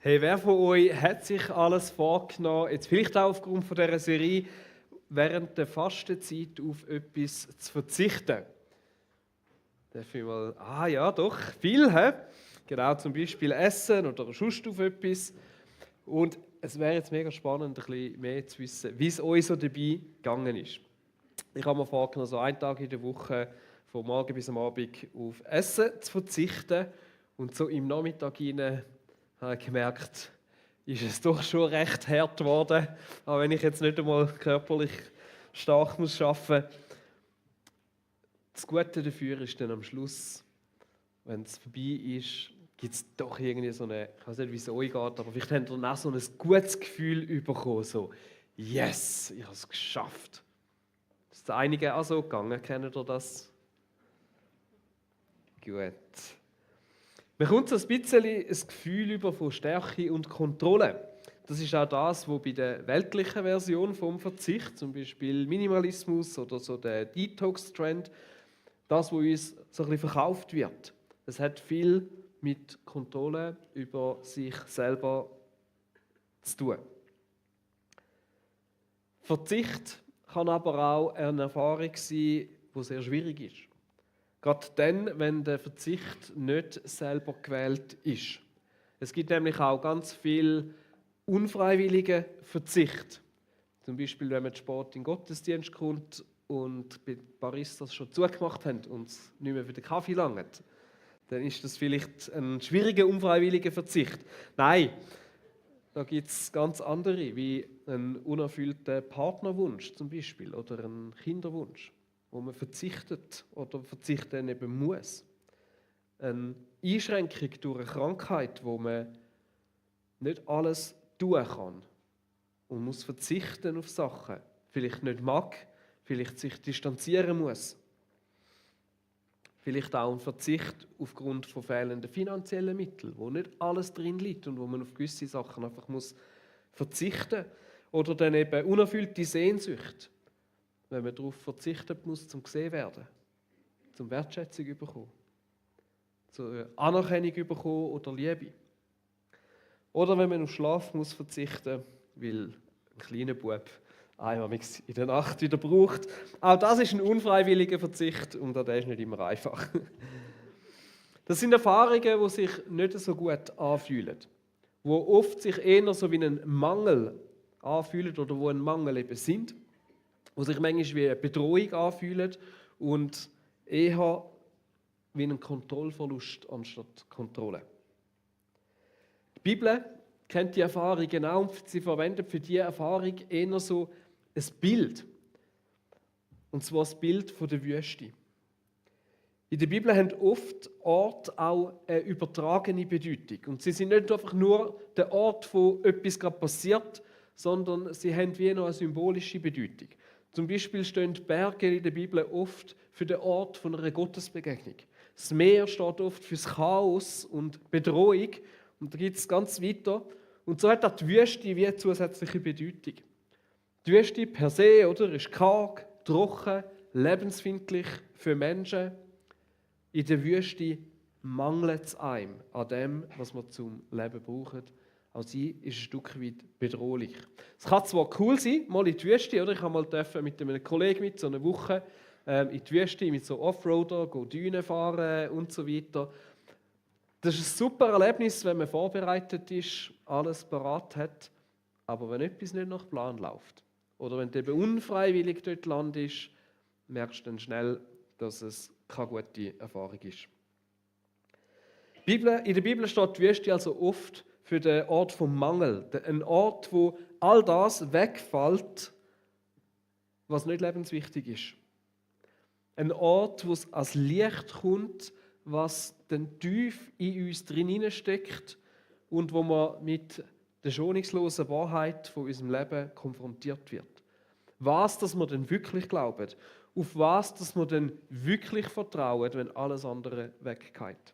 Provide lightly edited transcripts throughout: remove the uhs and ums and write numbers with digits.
Hey, wer von euch hat sich alles vorgenommen, jetzt vielleicht auch aufgrund von dieser Serie, während der Fastenzeit auf etwas zu verzichten? Darf ich mal, ja, doch, viel, hä? Genau, zum Beispiel Essen oder sonst auf etwas. Und es wäre jetzt mega spannend, ein bisschen mehr zu wissen, wie es euch so dabei gegangen ist. Ich habe mir vorgenommen, so einen Tag in der Woche, von morgen bis am Abend, auf Essen zu verzichten. Und so im Nachmittag hinein habe ich gemerkt, ist es doch schon recht hart geworden, auch wenn ich jetzt nicht einmal körperlich stark muss arbeiten muss. Das Gute dafür ist dann am Schluss, wenn es vorbei ist, gibt es doch irgendwie so eine, ich weiß nicht, wie es euch geht, aber vielleicht habt ihr dann auch so ein gutes Gefühl bekommen, so «Yes, ich habe es geschafft!» Ist einige auch so gegangen, kennt ihr das? Gut. Man kommt so ein bisschen ein Gefühl über von Stärke und Kontrolle. Das ist auch das, was bei der weltlichen Version vom Verzicht, zum Beispiel Minimalismus oder so der Detox-Trend, das, was uns so ein bisschen verkauft wird. Es hat viel mit Kontrolle über sich selber zu tun. Verzicht kann aber auch eine Erfahrung sein, die sehr schwierig ist. Gerade dann, wenn der Verzicht nicht selber gewählt ist. Es gibt nämlich auch ganz viel unfreiwilligen Verzicht. Zum Beispiel, wenn man spät in den Gottesdienst kommt und bei Baristas schon zugemacht haben und es nicht mehr für den Kaffee langt, dann ist das vielleicht ein schwieriger, unfreiwilliger Verzicht. Nein, da gibt es ganz andere, wie einen unerfüllten Partnerwunsch zum Beispiel oder einen Kinderwunsch, wo man verzichtet oder verzichten eben muss. Eine Einschränkung durch eine Krankheit, wo man nicht alles tun kann und muss verzichten auf Sachen, vielleicht nicht mag, vielleicht sich distanzieren muss. Vielleicht auch ein Verzicht aufgrund von fehlenden finanziellen Mitteln, wo nicht alles drin liegt und wo man auf gewisse Sachen einfach muss verzichten. Oder dann eben unerfüllte Sehnsucht, wenn man darauf verzichten muss, zum gesehen werden, zum Wertschätzung bekommen, zur Anerkennung bekommen oder Liebe. Oder wenn man auf Schlaf muss verzichten, weil ein kleiner Bub einmal in der Nacht wieder braucht. Auch das ist ein unfreiwilliger Verzicht und der ist nicht immer einfach. Das sind Erfahrungen, die sich nicht so gut anfühlen, die oft sich eher so wie ein Mangel anfühlen oder wo ein Mangel eben sind, die sich manchmal wie eine Bedrohung anfühlen und eher wie ein Kontrollverlust anstatt Kontrolle. Die Bibel kennt die Erfahrung genau und sie verwendet für diese Erfahrung eher so ein Bild. Und zwar das Bild von der Wüste. In der Bibel haben oft Orte auch eine übertragene Bedeutung. Und sie sind nicht einfach nur der Ort, wo etwas gerade passiert, sondern sie haben wie noch eine symbolische Bedeutung. Zum Beispiel stehen die Berge in der Bibel oft für den Ort von einer Gottesbegegnung. Das Meer steht oft für das Chaos und Bedrohung. Und da gibt es ganz weiter. Und so hat auch die Wüste wie eine zusätzliche Bedeutung. Die Wüste per se ist karg, trocken, lebensfeindlich für Menschen. In der Wüste mangelt es einem an dem, was man zum Leben braucht. Auch sie ist ein Stück weit bedrohlich. Es kann zwar cool sein, mal in die Wüste, Ich habe mal mit einem Kollegen so eine Woche in die Wüste mit so Offroader, Dünen fahren und so weiter. Das ist ein super Erlebnis, wenn man vorbereitet ist, alles parat hat. Aber wenn etwas nicht nach Plan läuft oder wenn du eben unfreiwillig dort landest, merkst du dann schnell, dass es keine gute Erfahrung ist. In der Bibel steht die Wüste also oft für den Ort vom Mangel. Ein Ort, wo all das wegfällt, was nicht lebenswichtig ist. Ein Ort, wo es als Licht kommt, was dann tief in uns drin steckt und wo man mit der schonungslosen Wahrheit von unserem Leben konfrontiert wird. Was, dass wir denn wirklich glauben, auf was, dass wir denn wirklich vertrauen, wenn alles andere weggeht.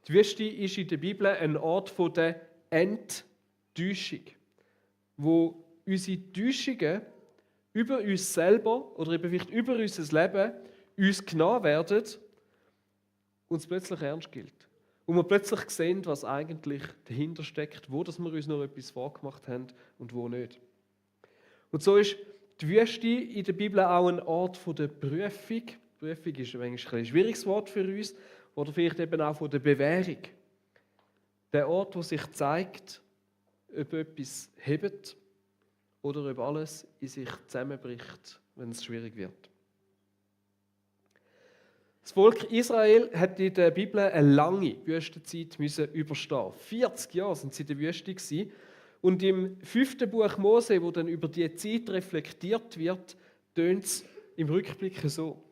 Die Wüste ist in der Bibel ein Ort der Enttäuschung, wo unsere Täuschungen über uns selber oder eben vielleicht über unser Leben uns genommen werden und es plötzlich ernst gilt. Und wir plötzlich sehen, was eigentlich dahinter steckt, wo dass wir uns noch etwas vorgemacht haben und wo nicht. Und so ist die Wüste in der Bibel auch ein Ort der Prüfung. Prüfung ist manchmal ein schwieriges Wort für uns. Oder vielleicht eben auch von der Bewährung. Der Ort, wo sich zeigt, ob etwas hebt oder ob alles in sich zusammenbricht, wenn es schwierig wird. Das Volk Israel hat in der Bibel eine lange Wüstenzeit überstehen. 40 Jahre sind sie in der Wüste gewesen. Und im 5. Buch Mose, wo dann über die Zeit reflektiert wird, tönt es im Rückblick so.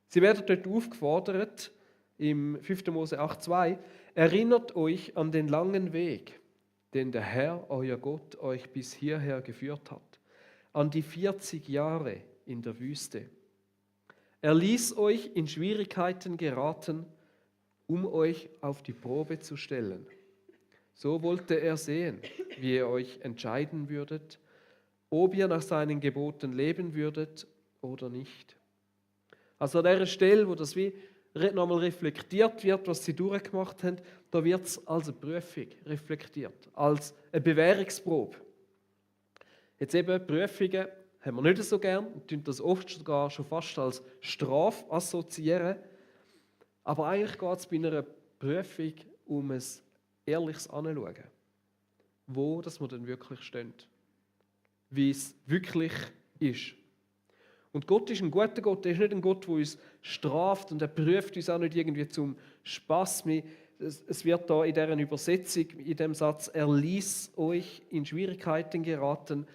Sie werden dort aufgefordert, im 5. Mose 8,2, erinnert euch an den langen Weg, den der Herr, euer Gott, euch bis hierher geführt hat, an die 40 Jahre in der Wüste. Er ließ euch in Schwierigkeiten geraten, um euch auf die Probe zu stellen. So wollte er sehen, wie ihr euch entscheiden würdet, ob ihr nach seinen Geboten leben würdet oder nicht. Also an dieser Stelle, wo das wie nochmal reflektiert wird, was sie durchgemacht haben, da wird es als eine Prüfung reflektiert, als eine Bewährungsprobe. Jetzt eben Prüfungen haben wir nicht so gern und tun das oft sogar schon fast als Strafe assoziieren. Aber eigentlich geht es bei einer Prüfung um ein ehrliches Anschauen. Wo dass wir denn wirklich stehen. Wie es wirklich ist. Und Gott ist ein guter Gott. Er ist nicht ein Gott, der uns straft und er prüft uns auch nicht irgendwie zum Spass. Es wird da in dieser Übersetzung, in dem Satz, er ließ euch in Schwierigkeiten geraten.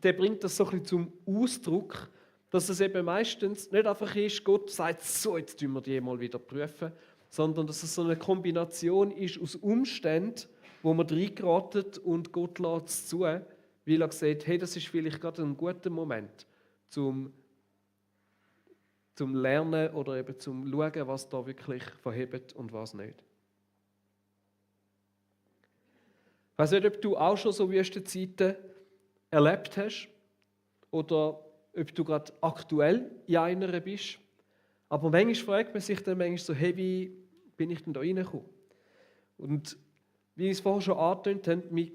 Der bringt das so ein bisschen zum Ausdruck, dass es eben meistens nicht einfach ist, Gott sagt, so, jetzt tun wir die mal wieder prüfen, sondern dass es so eine Kombination ist aus Umständen, wo man reingeraten und Gott lässt es zu, weil er sagt, hey, das ist vielleicht gerade ein guter Moment, zum Lernen oder eben zum Schauen, was da wirklich verhebt und was nicht. Ich weiss nicht, ob du auch schon so Wüstenzeiten erlebt hast oder ob du gerade aktuell in einer bist. Aber manchmal fragt man sich dann so, hey, wie bin ich denn da reingekommen? Und wie ich es vorher schon angetönt habe,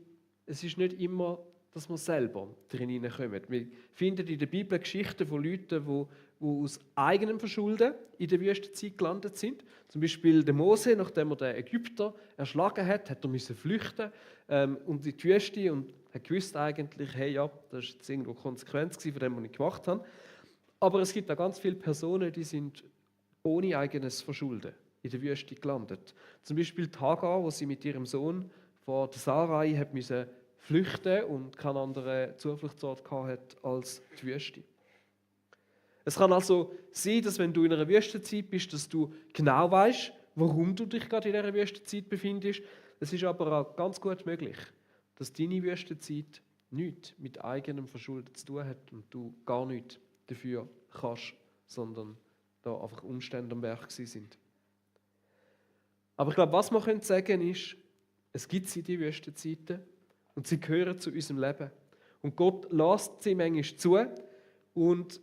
es ist nicht immer, dass wir selber drin hineinkommen. Wir finden in der Bibel Geschichten von Leuten, die aus eigenem Verschulden in der Wüstenzeit gelandet sind. Zum Beispiel der Mose, nachdem er den Ägypter erschlagen hat, hat er flüchten und in die Wüste und hat gewusst eigentlich, hey, ja, das ist jetzt irgendwo Konsequenz von dem, was ich gemacht habe. Aber es gibt auch ganz viele Personen, die sind ohne eigenes Verschulden in der Wüste gelandet. Zum Beispiel die Hagar, wo sie mit ihrem Sohn vor der Sarai hat müssen flüchten und keinen anderen Zufluchtsort hatte als die Wüste. Es kann also sein, dass wenn du in einer Wüstenzeit bist, dass du genau weißt, warum du dich gerade in dieser Wüstenzeit befindest. Es ist aber auch ganz gut möglich, dass deine Wüstenzeit nichts mit eigenem Verschulden zu tun hat und du gar nichts dafür kannst, sondern da einfach Umstände am Werk sind. Aber ich glaube, was man sagen können, ist, es gibt die Wüstenzeiten und sie gehören zu unserem Leben. Und Gott lässt sie manchmal zu und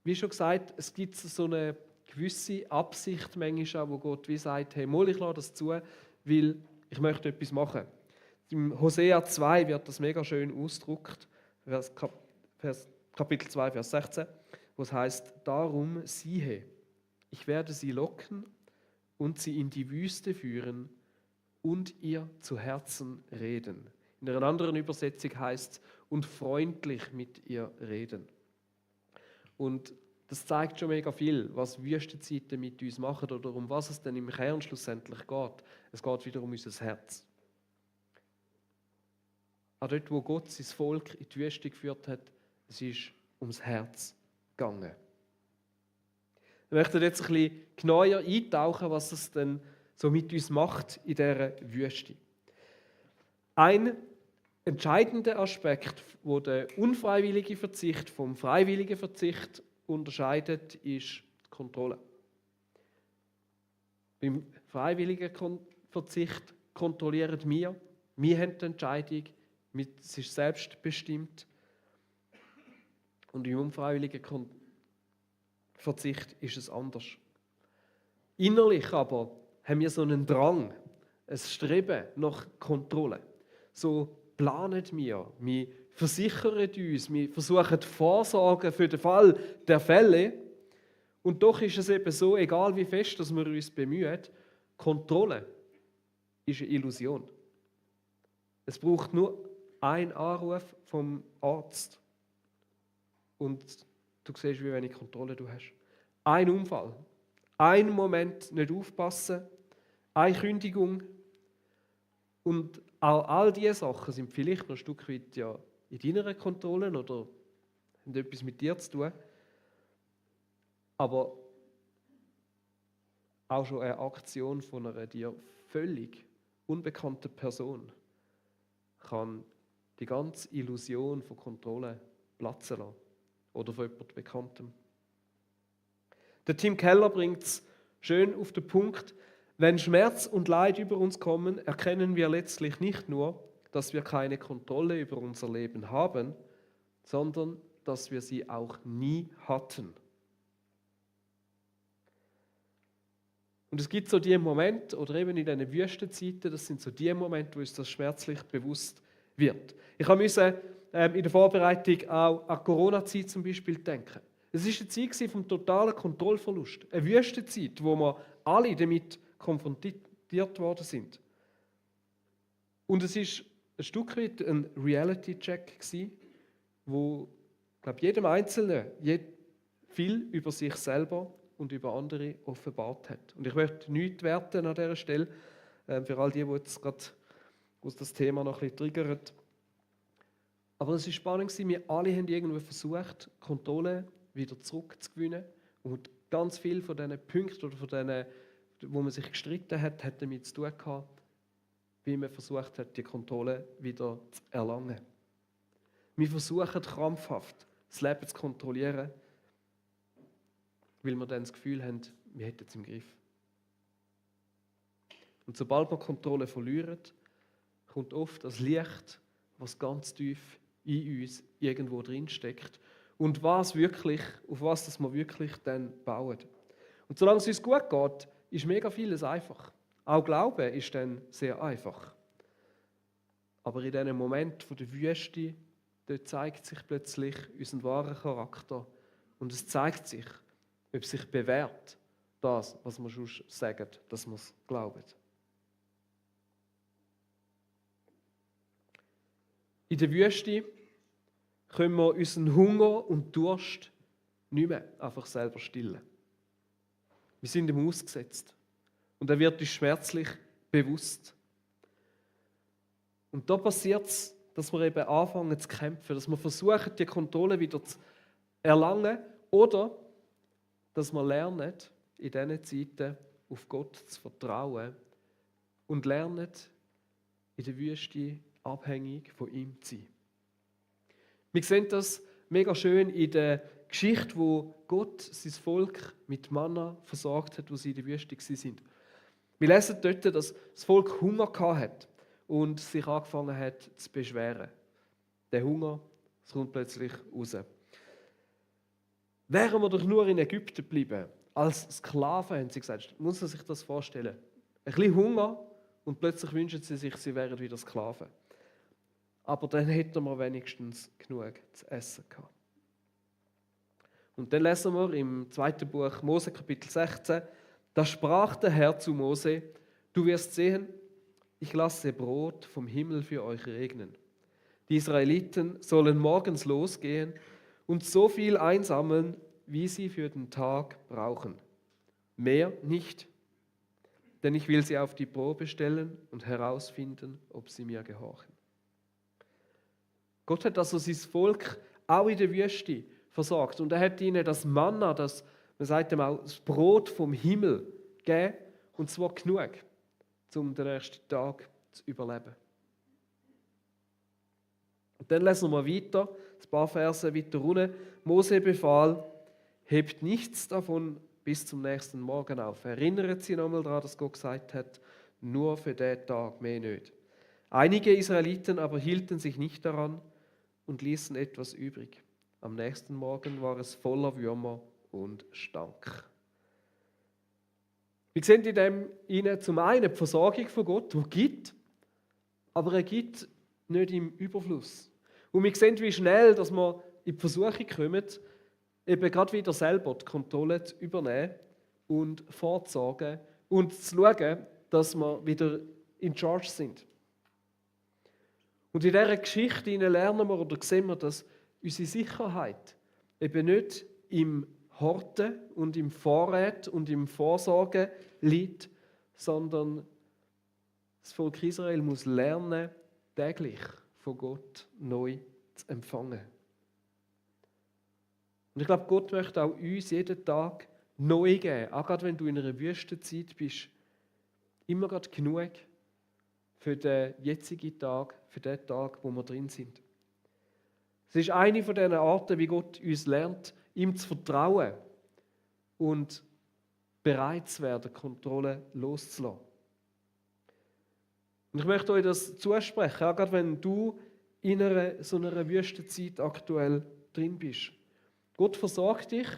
wie schon gesagt, es gibt so eine gewisse Absicht manchmal auch, wo Gott wie sagt, hey, ich lasse das zu, weil ich möchte etwas machen. Im Hosea 2 wird das mega schön ausgedrückt, Kapitel 2, Vers 16, wo es heißt, darum siehe, ich werde sie locken und sie in die Wüste führen und ihr zu Herzen reden. In einer anderen Übersetzung heißt es, und freundlich mit ihr reden. Und das zeigt schon mega viel, was Wüstenzeiten mit uns machen oder um was es denn im Kern schlussendlich geht. Es geht wieder um unser Herz. Auch dort, wo Gott sein Volk in die Wüste geführt hat, es ist ums Herz gegangen. Wir möchten jetzt ein bisschen genauer eintauchen, was es denn so mit uns macht in dieser Wüste. Ein entscheidender Aspekt, wo der unfreiwillige Verzicht vom freiwilligen Verzicht unterscheidet, ist die Kontrolle. Beim freiwilligen Verzicht kontrollieren wir haben die Entscheidung, es ist selbstbestimmt. Und im unfreiwilligen Verzicht ist es anders. Innerlich aber haben wir so einen Drang, ein Streben nach Kontrolle. So planen wir versichern uns, wir versuchen Vorsorgen für den Fall der Fälle. Und doch ist es eben so, egal wie fest dass wir uns bemühen, Kontrolle ist eine Illusion. Es braucht nur einen Anruf vom Arzt und du siehst, wie wenig Kontrolle du hast. Ein Unfall, ein Moment nicht aufpassen, eine Kündigung und auch all diese Sachen sind vielleicht noch ein Stück weit ja in deiner Kontrolle oder haben etwas mit dir zu tun. Aber auch schon eine Aktion von einer dir völlig unbekannten Person kann die ganze Illusion von Kontrolle platzen lassen. Oder von jemandem Bekanntem. Der Tim Keller bringt es schön auf den Punkt: Wenn Schmerz und Leid über uns kommen, erkennen wir letztlich nicht nur, dass wir keine Kontrolle über unser Leben haben, sondern dass wir sie auch nie hatten. Und es gibt so die Momente, oder eben in diesen Wüstenzeiten, das sind so die Momente, wo uns das schmerzlich bewusst wird. Ich musste in der Vorbereitung auch an die Corona-Zeit zum Beispiel denken. Es war eine Zeit vom totalen Kontrollverlust. Eine Wüstenzeit, wo wir alle damit konfrontiert worden sind. Und es war ein Stück weit ein Reality-Check, wo, glaube jedem Einzelnen viel über sich selber und über andere offenbart hat. Und ich möchte nichts werten an dieser Stelle, für all die jetzt gerade aus das Thema noch ein bisschen triggert. Aber es war spannend, wir alle haben irgendwie versucht, Kontrolle wieder zurückzugewinnen. Und ganz viele von diesen Punkten oder von denen, wo man sich gestritten hat, hat damit zu tun gehabt, wie man versucht hat, die Kontrolle wieder zu erlangen. Wir versuchen krampfhaft, das Leben zu kontrollieren, weil wir dann das Gefühl haben, wir hätten es im Griff. Und sobald wir Kontrolle verlieren, kommt oft das Licht, was ganz tief in uns irgendwo drin steckt und auf was das wir wirklich dann bauen. Und solange es uns gut geht, ist mega vieles einfach. Auch Glauben ist dann sehr einfach. Aber in diesem Moment von der Wüste, dort zeigt sich plötzlich unser wahrer Charakter und es zeigt sich, ob es sich bewährt, das, was wir schon sagen, dass wir es glauben. In der Wüste können wir unseren Hunger und Durst nicht mehr einfach selber stillen. Wir sind ihm ausgesetzt. Und er wird uns schmerzlich bewusst. Und da passiert es, dass wir eben anfangen zu kämpfen, dass wir versuchen, die Kontrolle wieder zu erlangen oder dass wir lernen, in diesen Zeiten auf Gott zu vertrauen und lernen, in der Wüste abhängig von ihm zu sein. Wir sehen das mega schön in der Geschichte, wo Gott sein Volk mit Manna versorgt hat, wo sie in der Wüste waren. Wir lesen dort, dass das Volk Hunger hatte und sich angefangen hat zu beschweren. Der Hunger, es kommt plötzlich raus. Wären wir doch nur in Ägypten geblieben, als Sklaven, haben sie gesagt. Muss man sich das vorstellen? Ein bisschen Hunger und plötzlich wünschen sie sich, sie wären wieder Sklaven. Aber dann hätten wir wenigstens genug zu essen gehabt. Und dann lesen wir im 2. Buch Mose, Kapitel 16, da sprach der Herr zu Mose: Du wirst sehen, ich lasse Brot vom Himmel für euch regnen. Die Israeliten sollen morgens losgehen und so viel einsammeln, wie sie für den Tag brauchen. Mehr nicht, denn ich will sie auf die Probe stellen und herausfinden, ob sie mir gehorchen. Gott hat also sein Volk auch in der Wüste versorgt und er hat ihnen das Manna, man sagt ihm auch, das Brot vom Himmel gegeben, und zwar genug, um den nächsten Tag zu überleben. Und dann lesen wir weiter, ein paar Verse weiter runter. Mose befahl: Hebt nichts davon bis zum nächsten Morgen auf. Erinnert Sie nochmal daran, dass Gott gesagt hat, nur für den Tag, mehr nicht. Einige Israeliten aber hielten sich nicht daran und ließen etwas übrig. Am nächsten Morgen war es voller Würmer und stank. Wir sehen in dem ihnen zum einen die Versorgung von Gott, die gibt, aber er gibt nicht im Überfluss. Und wir sehen, wie schnell, dass wir in die Versuchung kommen, eben gerade wieder selber die Kontrolle zu übernehmen und vorzusorgen und zu schauen, dass wir wieder in Charge sind. Und in dieser Geschichte lernen wir oder sehen wir, dass unsere Sicherheit eben nicht im Horten und im Vorrat und im Vorsorgen liegt, sondern das Volk Israel muss lernen, täglich von Gott neu zu empfangen. Und ich glaube, Gott möchte auch uns jeden Tag neu geben, auch gerade wenn du in einer Wüstenzeit bist, immer gerade genug für den jetzigen Tag, für den Tag, wo wir drin sind. Es ist eine von diesen Arten, wie Gott uns lernt, ihm zu vertrauen und bereit zu werden, Kontrolle loszulassen. Und ich möchte euch das zusprechen, auch gerade wenn du in so einer Wüstenzeit aktuell drin bist. Gott versorgt dich,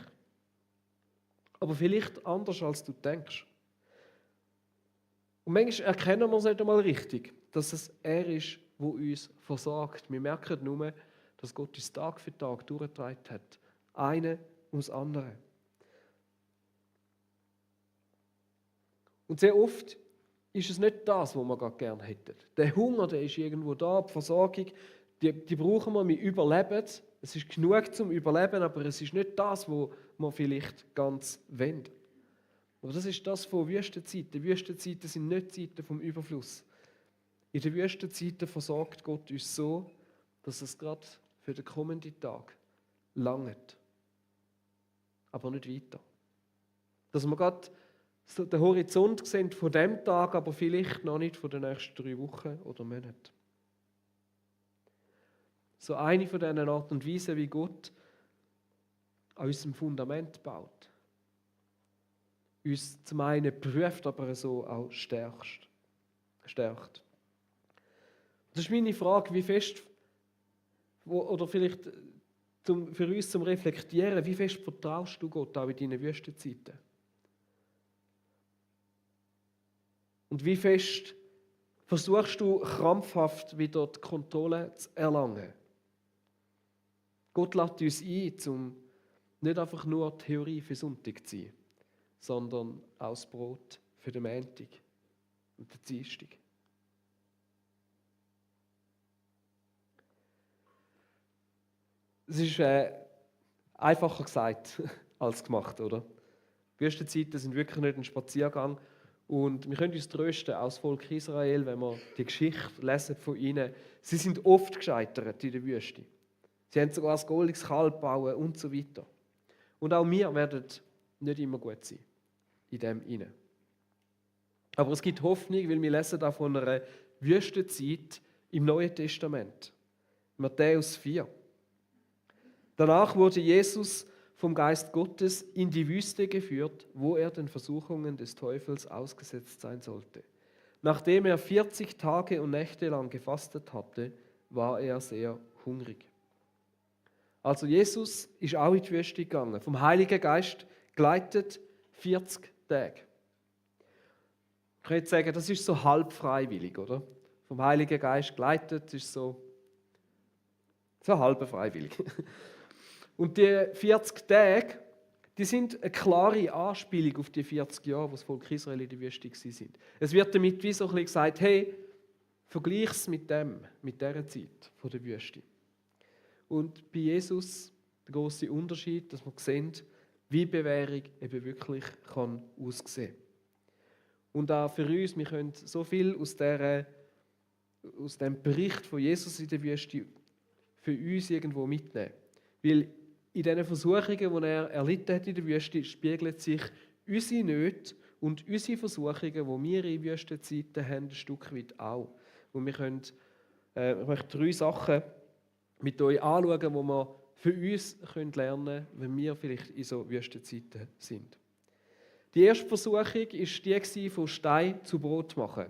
aber vielleicht anders, als du denkst. Und manchmal erkennen wir es nicht einmal richtig, dass es er ist, der uns versorgt. Wir merken nur, dass Gott uns Tag für Tag durchgetragen hat. Eine ums andere. Und sehr oft ist es nicht das, was wir gerade gerne hätten. Der Hunger, der ist irgendwo da, die Versorgung, die brauchen wir, wir überleben. Es ist genug zum Überleben, aber es ist nicht das, was wir vielleicht ganz wollen. Aber das ist das von Wüstenzeiten. Wüstenzeiten sind nicht Zeiten vom Überfluss. In den Wüstenzeiten versorgt Gott uns so, dass es gerade für den kommenden Tag langt. Aber nicht weiter. Dass wir gerade so den Horizont sehen von dem Tag, aber vielleicht noch nicht von den nächsten 3 Wochen oder Monaten. So eine von diesen Arten und Weisen, wie Gott an unserem Fundament baut. Uns zum einen prüft, aber so auch stärkt. Das ist meine Frage, wie fest, oder vielleicht für uns zum Reflektieren, wie fest vertraust du Gott auch in deinen Wüstenzeiten? Und wie fest versuchst du krampfhaft wieder die Kontrolle zu erlangen? Gott lädt uns ein, um nicht einfach nur Theorie für Sonntag zu sein, sondern auch das Brot für den Montag und den Dienstag. Es ist einfacher gesagt als gemacht, oder? Die Wüstenzeiten sind wirklich nicht ein Spaziergang. Und wir können uns trösten, auch das Volk Israel, wenn wir die Geschichte lesen von ihnen. Sie sind oft gescheitert in der Wüste. Sie haben sogar ein goldiges Kalb gebaut und so weiter. Und auch wir werden nicht immer gut sein in dem hinein. Aber es gibt Hoffnung, weil wir lesen da von einer Wüstenzeit im Neuen Testament. Matthäus 4. Danach wurde Jesus vom Geist Gottes in die Wüste geführt, wo er den Versuchungen des Teufels ausgesetzt sein sollte. Nachdem er 40 Tage und Nächte lang gefastet hatte, war er sehr hungrig. Also Jesus ist auch in die Wüste gegangen, vom Heiligen Geist geleitet 40 Tage. Ich könnte sagen, das ist so halb freiwillig, oder? Vom Heiligen Geist geleitet ist so halb freiwillig. Und die 40 Tage, die sind eine klare Anspielung auf die 40 Jahre, wo das Volk Israel in der Wüste war. Es wird damit wie so ein bisschen gesagt, hey, vergleich es mit dieser Zeit von der Wüste. Und bei Jesus der grosse Unterschied, dass wir sehen, wie Bewährung eben wirklich kann aussehen. Und auch für uns, wir können so viel aus dem Bericht von Jesus in der Wüste für uns irgendwo mitnehmen. Weil in diesen Versuchungen, die er erlitten hat in der Wüste, spiegelt sich unsere Nöte und unsere Versuchungen, die wir in Wüstenzeiten haben, ein Stück weit auch. Und wir können, ich möchte 3 Sachen mit euch anschauen, die wir für uns lernen können, wenn wir vielleicht in so Wüstenzeiten sind. Die erste Versuchung war die, von Stein zu Brot zu machen.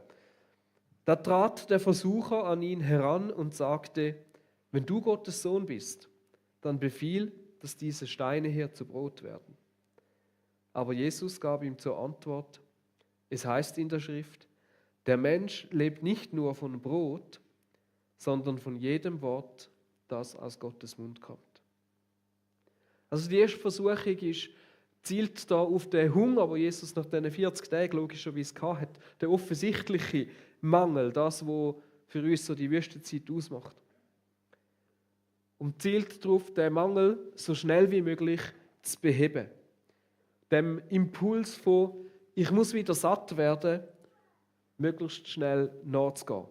Da trat der Versucher an ihn heran und sagte, wenn du Gottes Sohn bist, dann befiehl, dass diese Steine hier zu Brot werden. Aber Jesus gab ihm zur Antwort, Es heißt in der Schrift, der Mensch lebt nicht nur von Brot, sondern von jedem Wort, das aus Gottes Mund kommt. Also die erste Versuchung zielt da auf den Hunger, wo Jesus nach diesen 40 Tagen logischerweise hatte, der offensichtliche Mangel, das, was für uns so die Wüstenzeit ausmacht. Und zielt darauf, den Mangel so schnell wie möglich zu beheben. Dem Impuls von, ich muss wieder satt werden, möglichst schnell nachzugehen.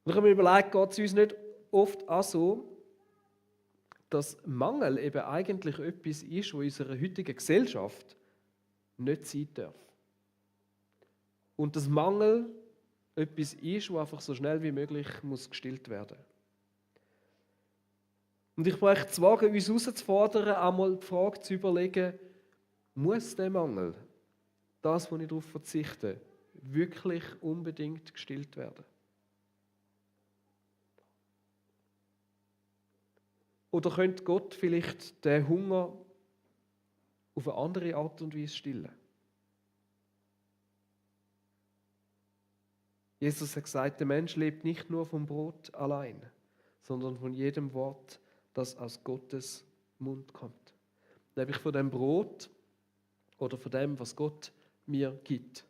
Und ich habe mir überlegt, geht es uns nicht oft auch so, dass Mangel eben eigentlich etwas ist, was in unserer heutigen Gesellschaft nicht sein darf. Und dass Mangel etwas ist, was einfach so schnell wie möglich muss gestillt werden. Und ich möchte es wagen, uns herauszufordern, einmal die Frage zu überlegen, muss der Mangel, das, wo ich darauf verzichte, wirklich unbedingt gestillt werden? Oder könnte Gott vielleicht den Hunger auf eine andere Art und Weise stillen? Jesus hat gesagt, der Mensch lebt nicht nur vom Brot allein, sondern von jedem Wort, das aus Gottes Mund kommt. Nämlich von dem Brot oder von dem, was Gott mir gibt.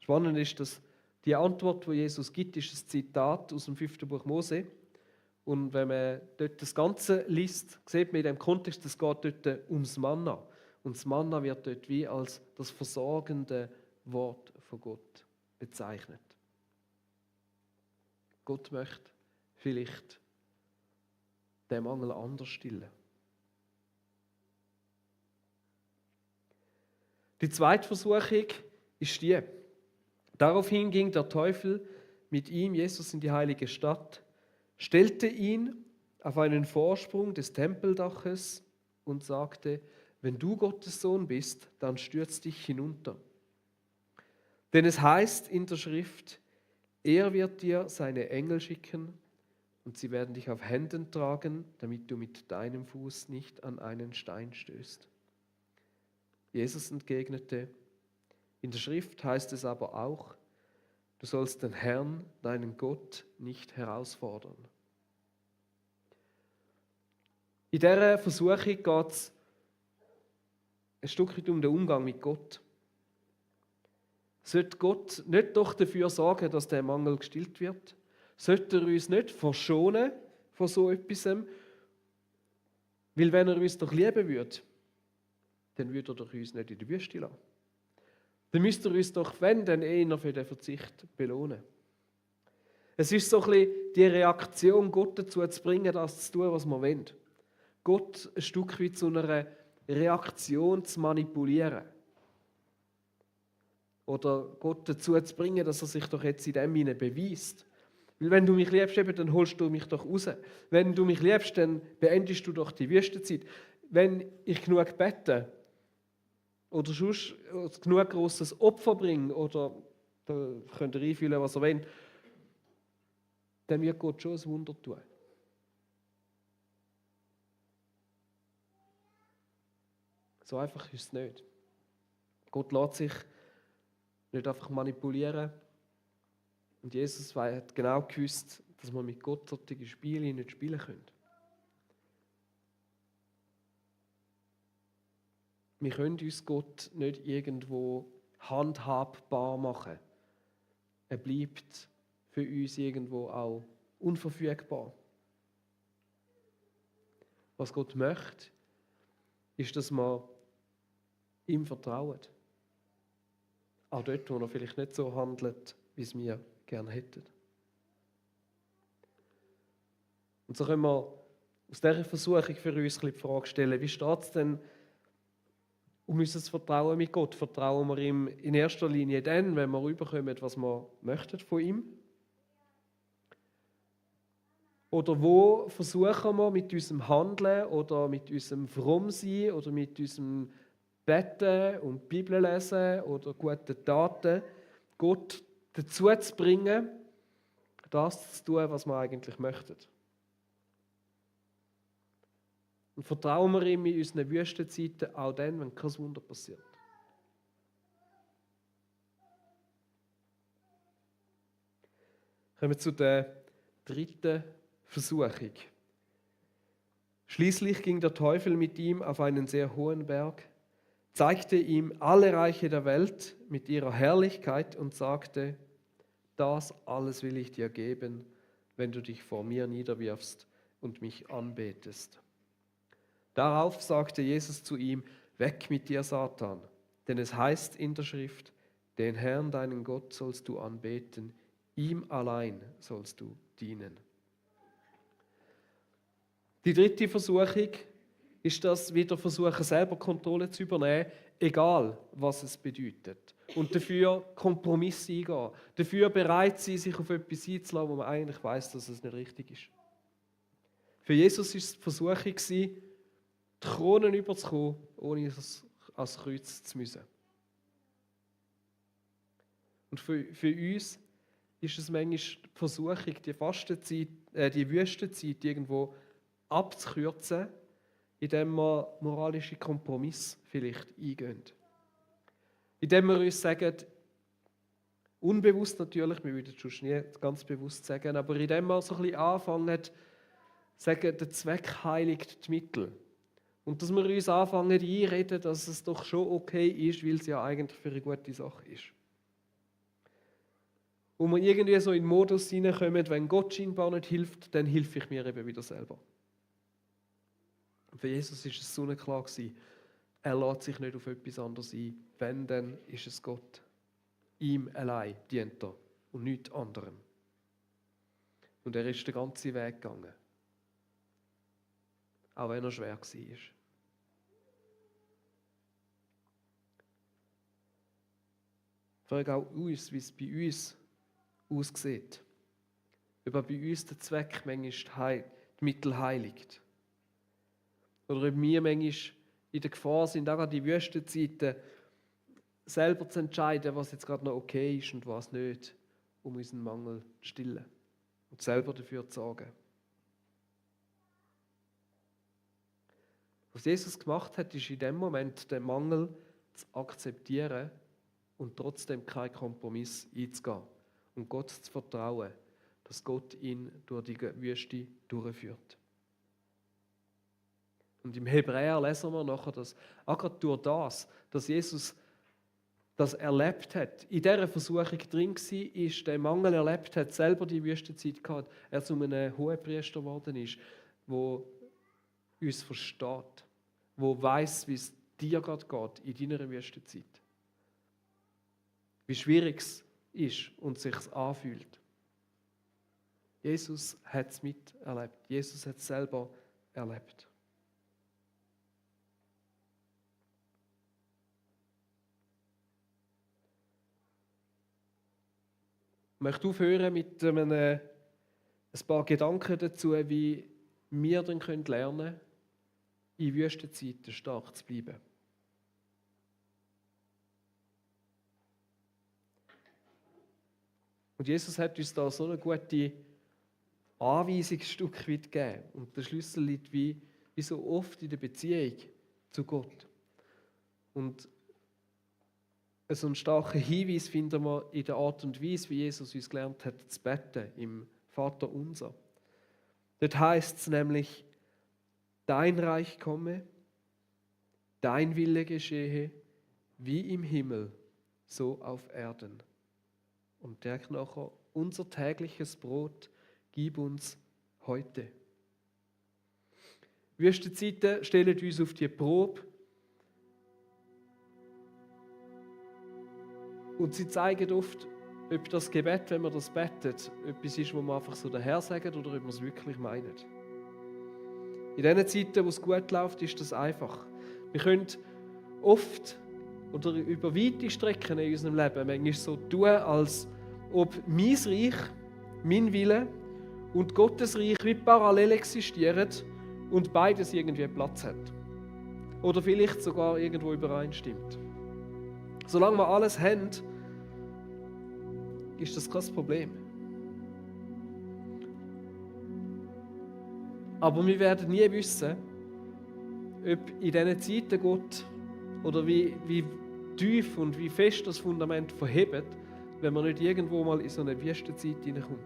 Spannend ist, dass die Antwort, die Jesus gibt, ist ein Zitat aus dem 5. Buch Mose. Und wenn man dort das Ganze liest, sieht man in dem Kontext, es geht dort ums Manna. Und das Manna wird dort wie als das versorgende Wort von Gott bezeichnet. Gott möchte vielleicht den Mangel anders stillen. Die zweite Versuchung ist die. Daraufhin ging der Teufel mit ihm, Jesus, in die heilige Stadt, stellte ihn auf einen Vorsprung des Tempeldaches und sagte, wenn du Gottes Sohn bist, dann stürz dich hinunter. Denn es heißt in der Schrift, er wird dir seine Engel schicken und sie werden dich auf Händen tragen, damit du mit deinem Fuß nicht an einen Stein stößt. Jesus entgegnete, in der Schrift heißt es aber auch, du sollst den Herrn, deinen Gott, nicht herausfordern. In dieser Versuchung geht es ein Stück weit um den Umgang mit Gott. Sollte Gott nicht doch dafür sorgen, dass der Mangel gestillt wird? Sollte er uns nicht verschonen von so etwas? Weil wenn er uns doch lieben würde, dann würde er doch uns nicht in die Wüste lassen. Dann müsste er uns doch, wenn, dann eher für den Verzicht belohnen. Es ist so ein bisschen die Reaktion, Gott dazu zu bringen, das zu tun, was wir wollen. Gott ein Stück weit zu einer Reaktion zu manipulieren. Oder Gott dazu zu bringen, dass er sich doch jetzt in dem hinein beweist. Weil wenn du mich liebst, dann holst du mich doch raus. Wenn du mich liebst, dann beendest du doch die Wüstenzeit. Wenn ich genug bete oder sonst genug grosses Opfer bringe, oder da könnt ihr einfühlen, was ihr wollt, dann wird Gott schon ein Wunder tun. So einfach ist es nicht. Gott lässt sich nicht einfach manipulieren. Und Jesus hat genau gewusst, dass man mit Gott solche Spiele nicht spielen können. Wir können uns Gott nicht irgendwo handhabbar machen. Er bleibt für uns irgendwo auch unverfügbar. Was Gott möchte, ist, dass wir ihm vertrauen. Auch dort, wo er vielleicht nicht so handelt, wie es wir gerne hätten. Und so können wir aus dieser Versuchung für uns die Frage stellen, wie steht es denn um unser Vertrauen mit Gott? Vertrauen wir ihm in erster Linie dann, wenn wir rüberkommen, was wir möchten von ihm? Oder wo versuchen wir mit unserem Handeln oder mit unserem Frommsein oder mit unserem Beten und Bibel lesen oder guten Taten Gott dazu zu bringen, das zu tun, was wir eigentlich möchten? Und vertrauen wir ihm in unseren Wüstenzeiten, auch dann, wenn kein Wunder passiert. Kommen wir zu der dritten Versuchung. Schließlich ging der Teufel mit ihm auf einen sehr hohen Berg, zeigte ihm alle Reiche der Welt mit ihrer Herrlichkeit und sagte: Das alles will ich dir geben, wenn du dich vor mir niederwirfst und mich anbetest. Darauf sagte Jesus zu ihm: Weg mit dir, Satan, denn es heißt in der Schrift: Den Herrn, deinen Gott, sollst du anbeten, ihm allein sollst du dienen. Die dritte Versuchung ist das, wieder versuchen, selber Kontrolle zu übernehmen, egal was es bedeutet. Und dafür Kompromisse eingehen. Dafür bereit sein, sich auf etwas einzulassen, wo man eigentlich weiß, dass es nicht richtig ist. Für Jesus war es die Versuchung, die Kronen überzukommen, ohne ans Kreuz zu müssen. Und für uns ist es manchmal die Versuchung, die Fastenzeit, die Wüstenzeit irgendwo abzukürzen, indem wir moralische Kompromisse vielleicht eingehen. Indem wir uns sagen, unbewusst natürlich, wir würden es sonst nie ganz bewusst sagen, aber indem wir so ein bisschen anfangen, sagen, der Zweck heiligt die Mittel. Und dass wir uns anfangen einreden, dass es doch schon okay ist, weil es ja eigentlich für eine gute Sache ist. Und wir irgendwie so in den Modus hineinkommen, wenn Gott scheinbar nicht hilft, dann helfe ich mir eben wieder selber. Und für Jesus war es so klar, er lässt sich nicht auf etwas anderes ein. Wenn, dann ist es Gott. Ihm allein dient er und nichts anderem. Und er ist den ganzen Weg gegangen. Auch wenn er schwer war. Frage auch uns, wie es bei uns aussieht. Ob bei uns der Zweck manchmal die Mittel heiligt. Oder ob wir manchmal in der Gefahr sind, auch an die Wüstenzeiten, selber zu entscheiden, was jetzt gerade noch okay ist und was nicht, um unseren Mangel zu stillen und selber dafür zu sorgen. Was Jesus gemacht hat, ist in dem Moment den Mangel zu akzeptieren und trotzdem keinen Kompromiss einzugehen und Gott zu vertrauen, dass Gott ihn durch die Wüste durchführt. Und im Hebräer lesen wir nachher, dass auch gerade durch das, dass Jesus das erlebt hat, in dieser Versuchung drin war, ist, den Mangel erlebt hat, selber die Wüstenzeit gehabt, er zu einem Hohepriester geworden ist, der uns versteht, der weiss, wie es dir gerade geht in deiner Wüstenzeit. Wie schwierig es ist und sich anfühlt. Jesus hat es miterlebt. Jesus hat es selber erlebt. Ich möchte aufhören mit ein paar Gedanken dazu, wie wir dann lernen können, in Wüstenzeiten stark zu bleiben. Und Jesus hat uns da so eine gute Anweisung ein Stück weit gegeben. Und der Schlüssel liegt wie so oft in der Beziehung zu Gott. Und so einen starken Hinweis finden wir in der Art und Weise, wie Jesus uns gelernt hat, zu beten, im Vater unser. Dort heißt es nämlich: Dein Reich komme, dein Wille geschehe, wie im Himmel, so auf Erden. Und direkt nachher: Unser tägliches Brot gib uns heute. Wüstenzeiten stellen uns auf die Probe. Und sie zeigen oft, ob das Gebet, wenn man das betet, etwas ist, wo man einfach so daher sagt oder ob man es wirklich meint. In den Zeiten, wo es gut läuft, ist das einfach. Wir können oft oder über weite Strecken in unserem Leben manchmal so tun, als ob mein Reich, mein Wille und Gottes Reich wie parallel existieren und beides irgendwie Platz hat. Oder vielleicht sogar irgendwo übereinstimmt. Solange wir alles haben, ist das kein Problem. Aber wir werden nie wissen, ob in diesen Zeiten Gott oder wie tief und wie fest das Fundament verhebt, wenn man nicht irgendwo mal in so eine Wüstenzeit hineinkommt.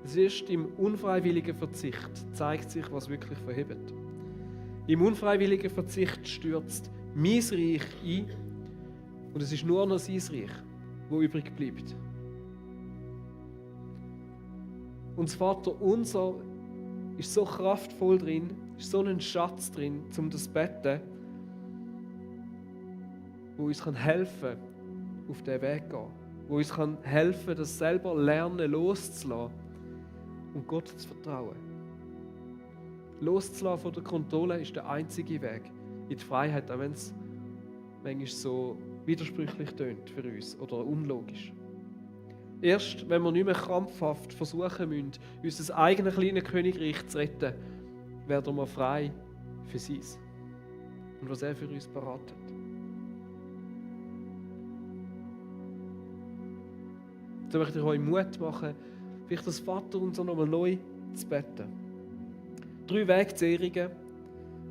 Es ist im unfreiwilligen Verzicht, zeigt sich, was wirklich verhebt. Im unfreiwilligen Verzicht stürzt mein Reich ein und es ist nur noch sein Reich, wo übrig bleibt. Und das Vaterunser ist so kraftvoll drin, ist so ein Schatz drin, um das zu beten, wo uns helfen kann, auf diesen Weg zu gehen. Wo uns helfen kann, das selber lernen, loszulassen und Gott zu vertrauen. Loszulassen von der Kontrolle ist der einzige Weg in die Freiheit, auch wenn es manchmal so widersprüchlich tönt für uns oder unlogisch. Erst wenn wir nicht mehr krampfhaft versuchen müssen, unser eigenes kleines Königreich zu retten, werden wir frei für sein und was er für uns parat hat. So möchte ich euch Mut machen, vielleicht das Vaterunser nochmal neu zu beten. 3 Wegzehrungen,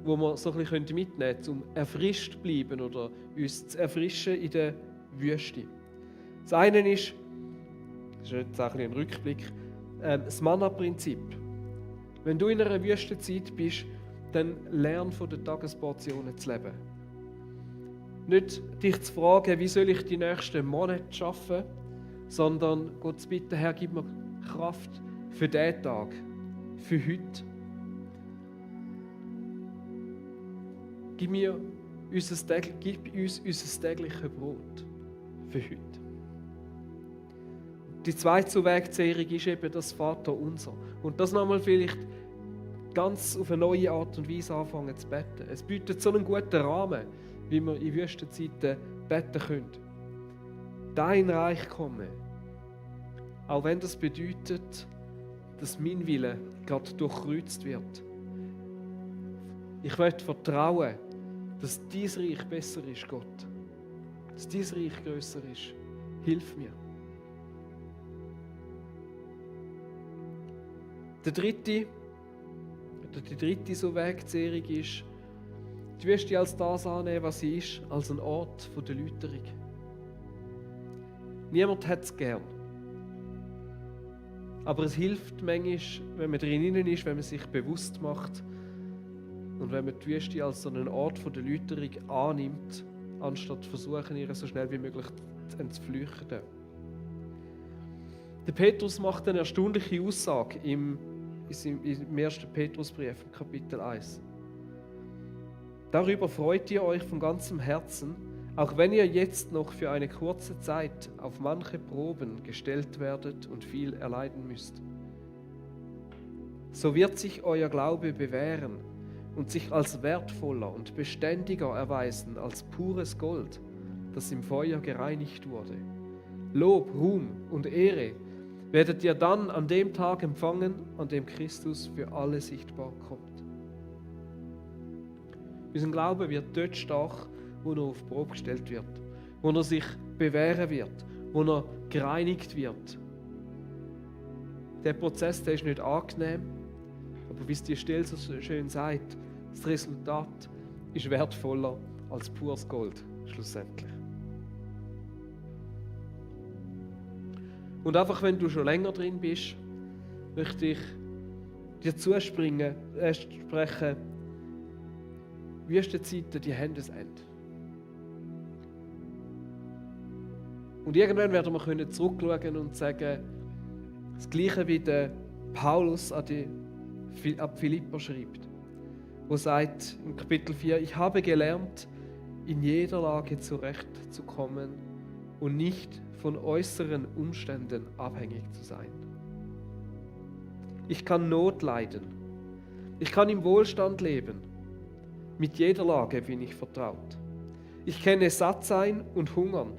die wir so ein bisschen mitnehmen können, um erfrischt zu bleiben oder uns zu erfrischen in der Wüste. Das eine ist, das ist jetzt auch ein Rückblick, das Manna-Prinzip. Wenn du in einer Wüstenzeit bist, dann lern von den Tagesportionen zu leben. Nicht dich zu fragen, wie soll ich die nächsten Monate schaffen, sondern Gott zu bitten, Herr, gib mir Kraft für diesen Tag, für heute. Gib uns unser tägliches Brot für heute. Die zweite Wegzehrung ist eben das Vaterunser. Und das nochmal vielleicht ganz auf eine neue Art und Weise anfangen zu beten. Es bietet so einen guten Rahmen, wie wir in Wüstenzeiten beten können. Dein Reich komme. Auch wenn das bedeutet, dass mein Wille gerade durchkreuzt wird. Ich möchte vertrauen, dass dein Reich besser ist, Gott. Dass dein Reich grösser ist. Hilf mir. Die dritte so Wegzehrung ist, die Wüste als das annehmen, was sie ist, als ein Ort der Läuterung. Niemand hat es gern. Aber es hilft manchmal, wenn man drinnen ist, wenn man sich bewusst macht und wenn man die Wüste als so einen Ort der Läuterung annimmt, anstatt zu versuchen, ihr so schnell wie möglich zu entflüchten. Der Petrus macht eine erstaunliche Aussage im 1. Petrusbrief, Kapitel 1. Darüber freut ihr euch von ganzem Herzen, auch wenn ihr jetzt noch für eine kurze Zeit auf manche Proben gestellt werdet und viel erleiden müsst. So wird sich euer Glaube bewähren und sich als wertvoller und beständiger erweisen als pures Gold, das im Feuer gereinigt wurde. Lob, Ruhm und Ehre werdet ihr dann an dem Tag empfangen, an dem Christus für alle sichtbar kommt. Unser Glaube wird dort stark, wo er auf die Probe gestellt wird, wo er sich bewähren wird, wo er gereinigt wird. Der Prozess, der ist nicht angenehm, aber wie es die Stelle so schön sagt, das Resultat ist wertvoller als pures Gold, schlussendlich. Und einfach, wenn du schon länger drin bist, möchte ich dir sprechen, Wüstenzeiten, die haben ein Ende. Und irgendwann werden wir zurückschauen und sagen, das Gleiche wie der Paulus ab Philipper schreibt, wo sagt im Kapitel 4, ich habe gelernt, in jeder Lage zurechtzukommen und nicht von äußeren Umständen abhängig zu sein. Ich kann Not leiden. Ich kann im Wohlstand leben. Mit jeder Lage bin ich vertraut. Ich kenne Sattsein und Hungern.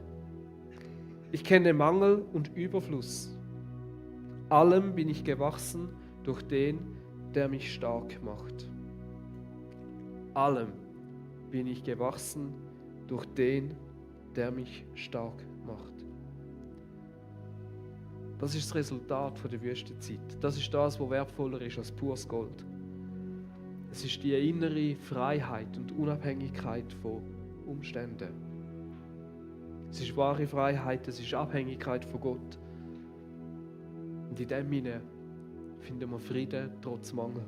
Ich kenne Mangel und Überfluss. Allem bin ich gewachsen durch den, der mich stark macht. Allem bin ich gewachsen durch den, der mich stark macht. Das ist das Resultat der Wüstenzeit. Das ist das, was wertvoller ist als pures Gold. Es ist die innere Freiheit und Unabhängigkeit von Umständen. Es ist wahre Freiheit, es ist Abhängigkeit von Gott. Und in dem hinein finden wir Frieden trotz Mangel.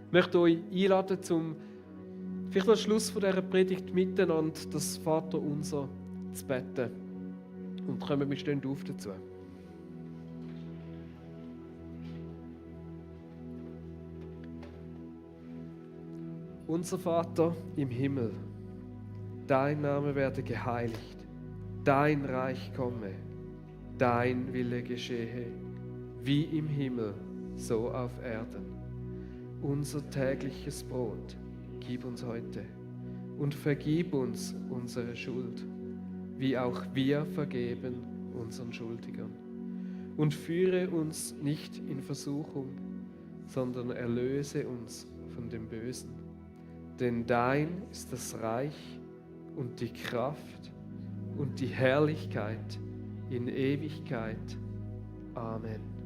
Ich möchte euch einladen, zum vielleicht am Schluss von dieser Predigt miteinander das Vaterunser zu beten. Und kommen wir stehen auf dazu. Unser Vater im Himmel, dein Name werde geheiligt, dein Reich komme, dein Wille geschehe, wie im Himmel, so auf Erden. Unser tägliches Brot gib uns heute und vergib uns unsere Schuld, wie auch wir vergeben unseren Schuldigern. Und führe uns nicht in Versuchung, sondern erlöse uns von dem Bösen. Denn dein ist das Reich und die Kraft und die Herrlichkeit in Ewigkeit. Amen.